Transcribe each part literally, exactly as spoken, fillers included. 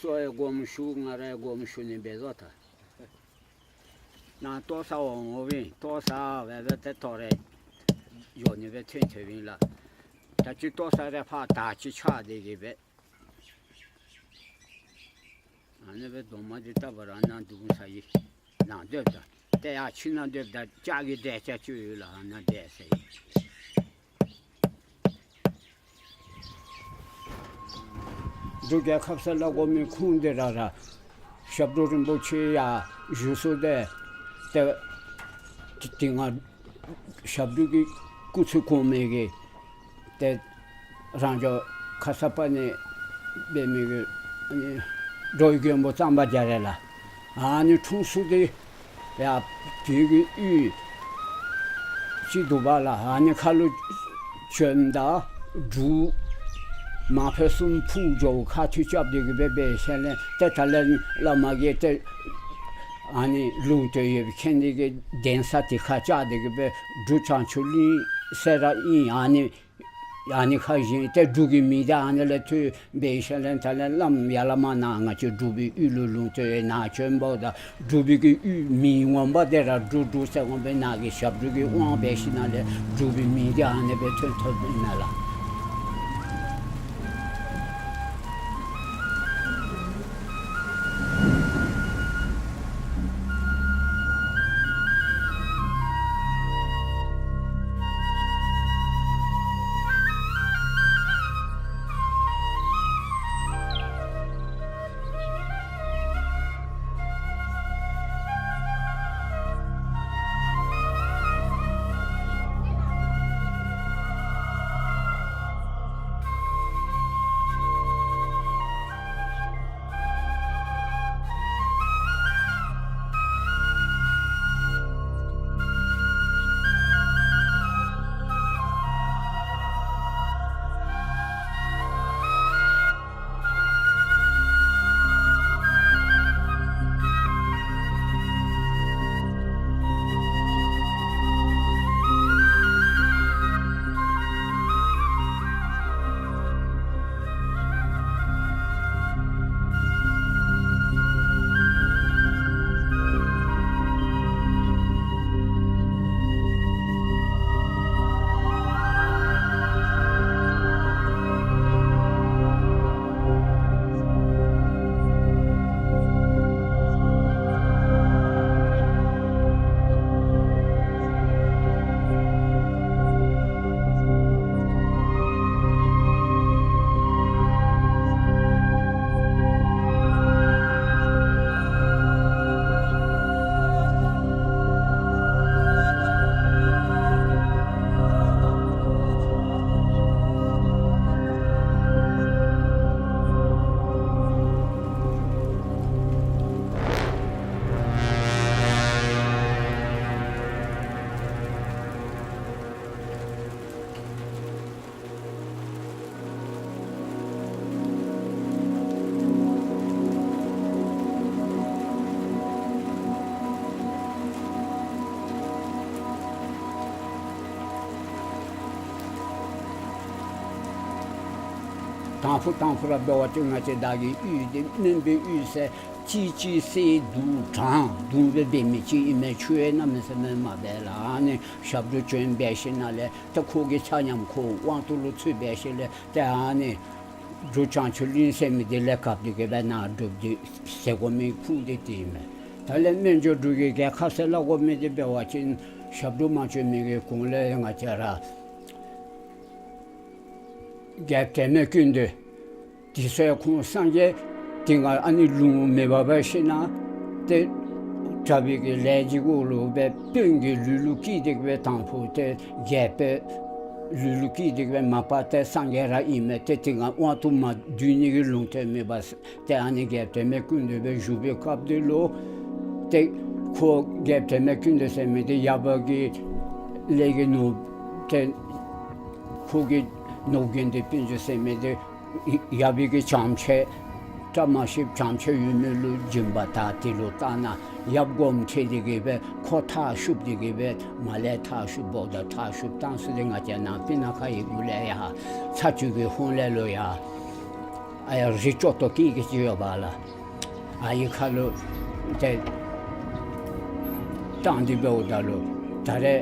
ཙོ་ཨེ་སྒོམ་ཞུ་ང་རའི་སྒོམ་ཞུ་ནི་བེ་ཟོ་ཐ། ན་ཏོ་ས་འོང་ངོ་བིན་ཏོ་ས་བེ་བེ་ཏེ་ཏོ་རེ་ཡོ་ནི་བེ་ཐོན་ཐོན་བིན་ལ། ད་ཅི་ཏོ་ས་རེ་ཕ་ད་ཅི་ཆ་དེ་གི་བེ། ཨ་ནི་བེ་དོ་མ་དེ་ལྟ་བ་ར་ན་འདུག་ས་ཡི་ན་འདོད་ད་ཏེ་ཡ་ཆི་ན་འདོད་ད་ཅག་གི་འདྲེ་ཅག་ཅུ་ཡོད་ལ་ཨ་ན་འདྲེ་ས་ཡི། འབྲུག་རྒྱལ་ཁབ་སེ་ལ་གོ་མི་ཁུངས་འདི་ར་ར། ཞབས་དྲུང་རིན་པོ་ཆེ་ཡ་བཞུགས་སུ་དེ་དེ་དེ་ང་ཞབས་དྲུང་གི་སྐུ་ཚེ་གོང་མའི་གི་དེ་རང་ཅོ་ཁ་ས་པ་ནས་པེ་མི་གི་འགྲོ་ཡི་མགོན་པོ་གཙང་པ་རྒྱ་རེ་ལ་ཨ་ནི་འཁྲུངས་སུ་དེ། ཡ། དུས་ཀྱི་དབུས། ཅི་འདུག་པ་ལ་ཨ་ནི་ཁ་ལོ་བྱོན་ད་འབྲུག་མ་ཕེ་གསུམ་ཕུག་འཇོག་ཁ་ཐུག་སྐྱབས་དེ་གི་བེ་བེ་ཤེ་ལེ་ཏེ་ད་ལེ་བླ་མ་གི་ཏེ་ཨ་ནི་ལུང་སྟོན་ཡོད་མཁན་དེ་གི་གདན་ས་དེ་ཁ་བཅག་དེ་གི་བེ་འབྲུག་བྱང་ཆུབ་གླིང་སེ་ར་ཨིན་ཨ་ནི། ཨ་ནི་ཁ་བཞིན་ཏེ་འབྲུག་གི་མི་དེ་ཨ་ནི་ལ་ཐོས་པའི་ཤ་ལན་ད་ལན་བླམ་ཡ་བླ་མ་ན་ང་ཅི་འབྲུག་པའི་ཡུལ་ལུ་ལུང་སྟོན་ན་བྱོན་པོ་ད་འབྲུག་པའི་གི་ཡུལ་མི་ངོམ་པ་དེ་ར་འབྲུག་འབྲུག་སེ་ངོམ་པའི་ན་གི་ཞབས་འབྲུག་གི་དབང་པའི་ཤི་ན་ལས་འབྲུག་པའི་མི་དེ་ཨ་ནི་བེ་ཐོན་ཐོབ་པའི་ན་ལ། དང་ཕུ་དང་ཕུ་ར་འབད་བ་ཅིན་ང་བཅས་བདག་གི་ཡུལ་འདི་སྨན་པའི་ཡུལ་ཟེར། ཅི་ཅི་སེ་དུ་དྲང་དུ་བེ་བེ་མི་ཅི་ཨིན་མེ་ཆུ་ཨེ་ན་མི་སེ་མེ་མ་བེ་ལ་ཨ་ནི་ཞབས་དྲུང་བྱོན་བེ་ཤེ་ན་ལེ་ཏེ་ཁོ་གི་ཆ་མཉམ་ཁོ་དབང་དུ་ལུ་ཚུད་བེ་ཤེ་ལེ་ཏེ་ཨ་ནི་འབྲུག་བྱང་ཆུབ་གླིང་སེ་མི་དེ་ལེ་ཁབ་དེ་གི་བེ་ན་སྒྲུབ་དེ་སེ་གོ་མི་ཁུངས་དེ་དེ་ཨིན་མེ། ད་ལེ་སྨན་ཇོ་འབྲུག་གི་རྒྱལ་ཁབ་སེ་ལ་གོ་མི་དེ་འབད་བ་ཅིན་ཞབས་དྲུང་མ་བྱོན་མི་གི་གོང་ལེ་ང་བཅས་ར། རྒྱལཔོ་དྲན་མེད་ཀུན་འདུས། དེ་ཚེ་ཁོང་སངས་རྒྱས་དེ་སྔ་ཨ་ནི་ལུང་མེད་པ་བ་ཤེ་ན། ཏེ་གྲྭ་པའི་གི་ལས་ཀྱི་འོག་ལུ་བེ་དཔོན་གྱི་ལུས་ལུ་སྐྱེས་དེ་བེ་དང་ཕུ་ཏེ་རྒྱལ་པོའི་ལུས་ལུ་སྐྱེས་དེ་བེ་མ་པ་ཏེ་སངས་རྒྱས་ར་ཨིན་མེ་ཏེ་དེ་སྔ་དབང་དུ་མ་བསྡུས་ནི་གི་ལུང་བསྟན་མེད་པ། ཏེ་ཨ་ནི་རྒྱལཔོ་དྲན་མེད་ཀུན་འདུས་བེ་བཞུགས་པའི་སྐབས་དེ་ལུ། ཏེ་ཁོ་རྒྱལཔོ་དྲན་མེད་ཀུན་འདུས་ཟེར་མི་དེ་ཡབ་ཀྱི་ལས་ཀྱི་ནོར་ཏེ་ཁོ་གི་ནོར་རྒྱུན་དེ་སྤུན་ཆུ་ཟེར་མི་དེ་ཡབ་ཀྱི་བྱམས་ཆེ་བཀྲ་མ་ཤིས་བྱམས་ཆེ་ཡོད་མི་ལུ་སྦྱིན་པ་ད་དེ་ལུ་བཏང་ན་ཡབ་དགོངས་ཁྲེལ་དེ་གི་བེ་ཁོ་ཐག་ཤུབ་དེ་གི་བེ་མ་ལས་ཐག་ཤུབ་བོག་ད་ཐག་ཤུབ་བཏང་སུ་དེ་ང་བཅས་ནང་པི་ན་ཁ་ཡི་གུ་ལས་ཡ་ཚ་ཆུ་གི་ཧོང་ལས་ལུ་ཡ། ཨ་ཡ་རི་ཅོ་ཏོ་ཀི་གི་ཅི་ཡོད་པ་ལ། ཨ་ཡི་ཁ་ལོ་དེ་བཏང་དེ་བེའུ་ད་ལོ་ད་རེ་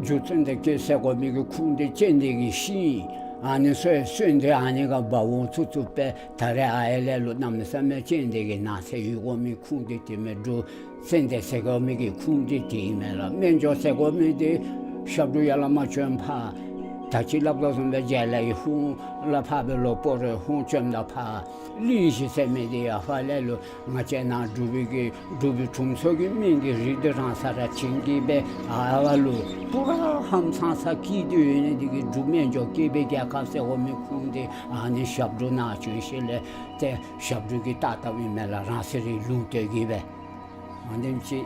རྒྱུ་ཚན་དེ་ཀི་སེ་གོ་མི་གི་ཁུང་དེ་ཅན་དེ་གི་ཤིང་ཨ་ནི་སོས་སོན་དེ་ཨ་ནི་ག་བ་བོང་ཚུ་ཚུ་པེ་ད་རེ་ཨ་ཡ་ལེ་ལོ་གནམ་ས་མེ་ཅན་དེ་གི་ན་ཚེ་ཡུལ་གོ་མི་ཁུང་དེ་དེ་མེ་འགྲོ། ཙན་དན་ཟེར་གོ་མི་གི་ཁུང་འདི་དེ་ཡིན་མེད་ལ། སྨན་ལྗོངས་ཟེར་གོ་མི་དེ་ཞབས་དྲུང་ཡ་ལ་མ་བྱོན་ཕ། ད་ཅི་ལབ་ལ་སོང་པའི་རྗེས་ལ་ཡི་ཧུང་ལ་ཕ་བའི་ལོ་པོ་རེ་ཧུང་བྱོན་ད་ཕ། གླིང་བཞི་ཟེར་མི་དེ་ཡ་ཧྥ་ལེ་ལུ་ང་བཅས་ནང་འབྲུག་པའི་གི་འབྲུག་པའི་དྲུང་འཚོ་གི་སྨན་གི་རིགས་དེ་རང་ས་ར་བྱིན་གྱིས་པའི་ཨ་བ་ལུ་པུ་ར་ཧམ་ཚང་ས་ཀི་དུ་ཡོད་ནི་དེ་གི་འབྲུག་སྨན་ལྗོངས་སྐྱིད་པའི་རྒྱལ་ཁབ་ཟེར་གོ་མི་ཁུང་དེ་ཨ་ནི་ཞབས་དྲུང་ན་བྱོན་ཤེས་ལེ་དེ་ཞབས་དྲུང་གི་རྟགས་ལྟ་བུ་མེད་ལ་རང་སེ་རི་ལུང་སྟོད་གི་བས། ཨ་འདེམས་ཅི།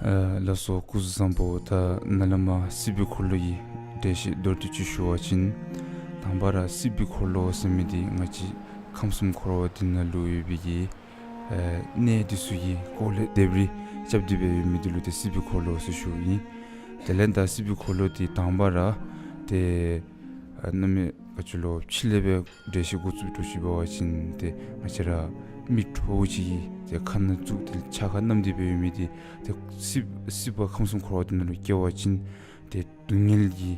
ཨ་ལགས་སོ། སྐུ་གཟུགས་བཟང་པོ། ད་ནཱ་ལས་མར་སྲིད་པའི་འཁོར་ལོ་ཡི་འགྲེལ་བཤད་མདོར་བསྡུས་ཅིག་ཞུ་བ་ཅིན། དང་པ་ར་སྲིད་པའི་འཁོར་ལོ་ཟེར་མི་འདི་ང་བཅས་ཁམས་གསུམ་འཁོར་བ་འདི་ནང་ལུ་ཡོད་པའི་གི་ཨ་གནས་འདི་ཚུ་གི་སྐོར་ལས་ལྡེབས་རིས་རྐྱབ་སྟེ་སྦེ་ཡོད་མི་འདི་ལུ་ཏེ་སྲིད་པའི་འཁོར་ལོ་ཟེར་ཞུཝ་ཨིན། དེ་ལས་ད་སྲིད་པའི་འཁོར་ལོ་འདི་དང་པ་ར་ཏེ་ཨ་གནམ་མེད་ས་མེད་ལུ་ཕྱི་ལས་སྦེ་འགྲེལ་བཤད་འགོ་བཙུགས་འགྱོ་ཞིནམ་འབད་བ་ཅིན་ཏེ་ང་བཅས་ར་མི་ཁྲོ་བོ་ཅིག་གིས་ཏེ་ཁ་ནང་བཙུགས་ཏེ་ཕྱག་ཁར་བསྣམས་ཏེ་སྦེ་ཡོད་མི་འདི་ཏེ་སྲིད་སྲིད་པ་ཁམས་གསུམ་འཁོར་བ་འདི་ནང་ལུ་སྐྱེ་བ་ཅིན་ཏེ་སྡུག་བསྔལ་གྱི་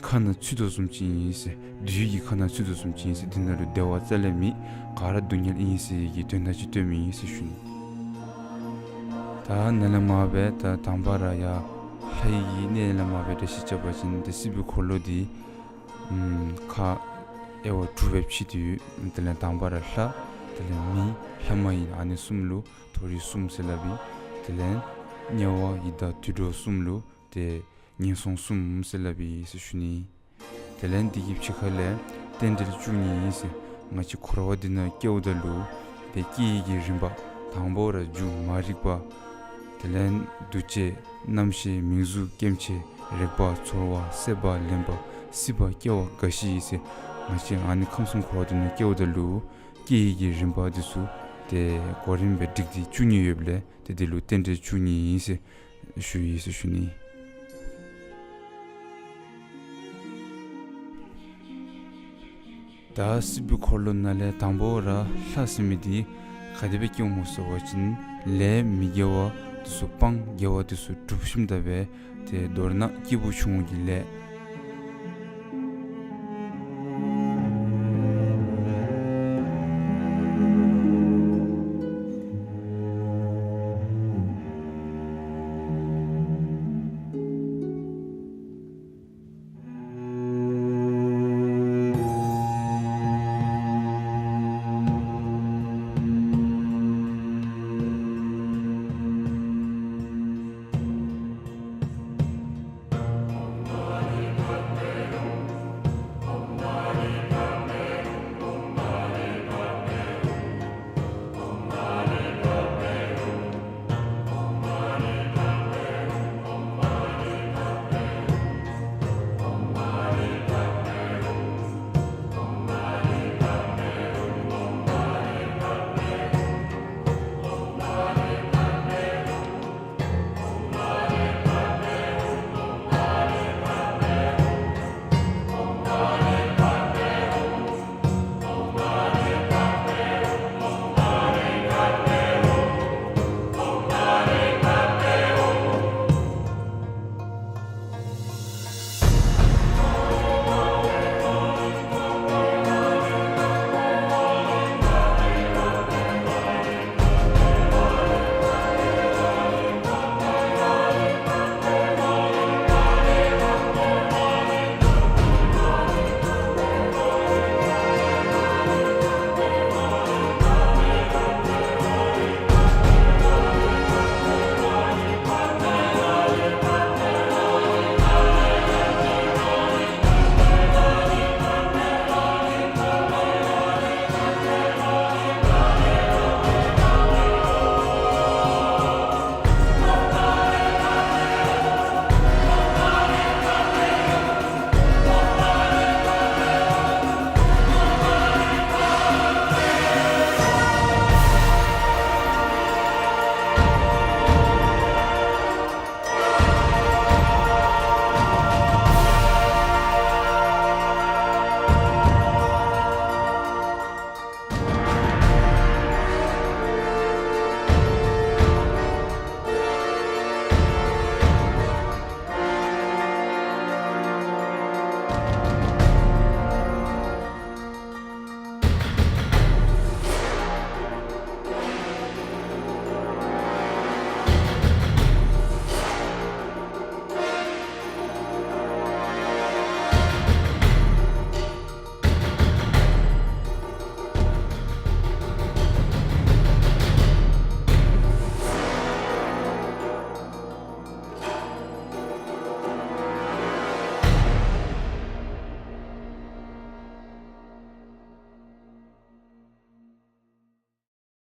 ཁ་ནང་ཚུད་དོ་བཟུམ་ཅིག་ཨིན་ཟེར། བདུད་ཀྱི་ཁ་ནང་ཚུད་དོ་བཟུམ་ཅིག་ཨིན་ཟེར། འདི་ནང་ལུ་བདེ་བ་རྩ་ལས་མེད། ག་ར་སྡུག་བསྔལ་ཨིན་ཟེར་གྱི་དོན་དག་ཅིག་སྟོནམ་ཨིན་ཟེར་ཞུ་ནི། ད་ནཱ་ལས་མར་སྦེ་ད་དང་པ་ར་ཡར་ལྷ་ཡི་གི་གནས་ལས་མར་སྦེ་འགྲེལ་བཤད་རྐྱབ་པ་ཅིན་ཏེ་སྲིད་པའི་འཁོར་ལོ་འདི་ཨམ་ཁག་དབྱེ་བ་དྲུག་སྦེ་ཕྱེ་སྟེ་ཡོད། དེ་ལས་དང་པ་ར་ལྷ། དེ་ལས་མི། ལྷ་མ་ཡིན་ཨ་ནི་གསུམ་ལུ་མཐོ་རིས་གསུམ་ཟེར་སླབ་ཨིན། དེ་ལས་དམྱལ་བ་ཡི་དྭགས་དུད་འགྲོ་གསུམ་ལུ་ཏེ་ངན་སོང་གསུམ་ཟེར་སླབ་ཨིན་ཟེར་ཞུ་ནི། དེ་ལས་འདི་གི་ཕྱི་ཁ་ལས་རྟེན་འབྲེལ་བཅུ་གཉིས་ཨིན་ཟེར། ང་བཅས་འཁོར་བ་འདི་ནང་སྐྱེཝ་ད་ལུ་ཏེ་སྐྱེ་ཡི་གི་རིམ་པ། དང་པ་ར་རྒྱུ་མ་རིག་པ། དེ་ལས་འདུ་བྱེད་རྣམ་ཤེས་མིང་གཟུགས་སྐྱེ་མཆེད་རེག་པ་ཚོར་བ་སྲེད་པ་ལེན་པ་སྲིད་པ་སྐྱེ་བ་རྒ་ཤི་ཨིན་ཟེར། ང་བཅས་ཨ་ནི་ཁམས་གསུམ་འཁོར་བ་འདི་ནང་སྐྱེཝ་ད་ལུ་སྐྱེ་ཡི་གི་རིམ་པ་འདི་ཚུ་ཏེ་གོ་རིམ་སྦེ་བསྒྲིགས་ཏེ་བཅུ་གཉིས་ཡོདཔ་ལས་ཏེ་འདི་ལུ་རྟེན་འབྲེལ་བཅུ་གཉིས་ཨིན་ཟེར་ཞུ་ཡི་ཟེར་ཞུ་ནི། ད་སྲིད་པའི་འཁོར་ལོ་ནང་ལས་དང་པ་ར་ལྷ་ཟེར་མི་འདི་ག་དེ་སྦེ་སྐྱེཝ་སྨོ་ཟེར་བ་ཅིན་ལས་མི་དགེ་བ་འདི་ཚུ་སྤང་། དགེ་བ་འདི་ཚུ་སྒྲུབ་ཞིནམ་ད་སྦེ་ཏེ་མདོར་ན་སྐྱེས་བུ་ཆུང་ངུ་གི་ལས་